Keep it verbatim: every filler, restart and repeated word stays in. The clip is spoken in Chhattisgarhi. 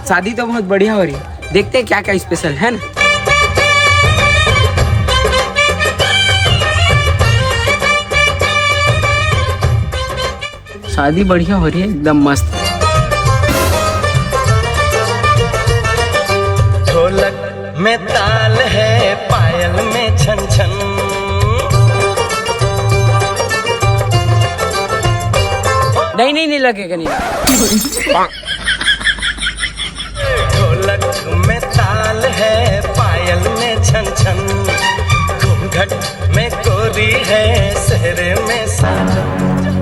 शादी तो बहुत बढ़िया हो रही है, देखते हैं क्या क्या स्पेशल है ना। शादी बढ़िया हो रही है, एकदम मस्त। ढोलक में ताल है, पायल में छन छन। नहीं, नहीं, नहीं लगेगा, नहीं। ढोलक में ताल है, पायल में छन छन, घूंघट में कोरी है, सेहरे में साजन।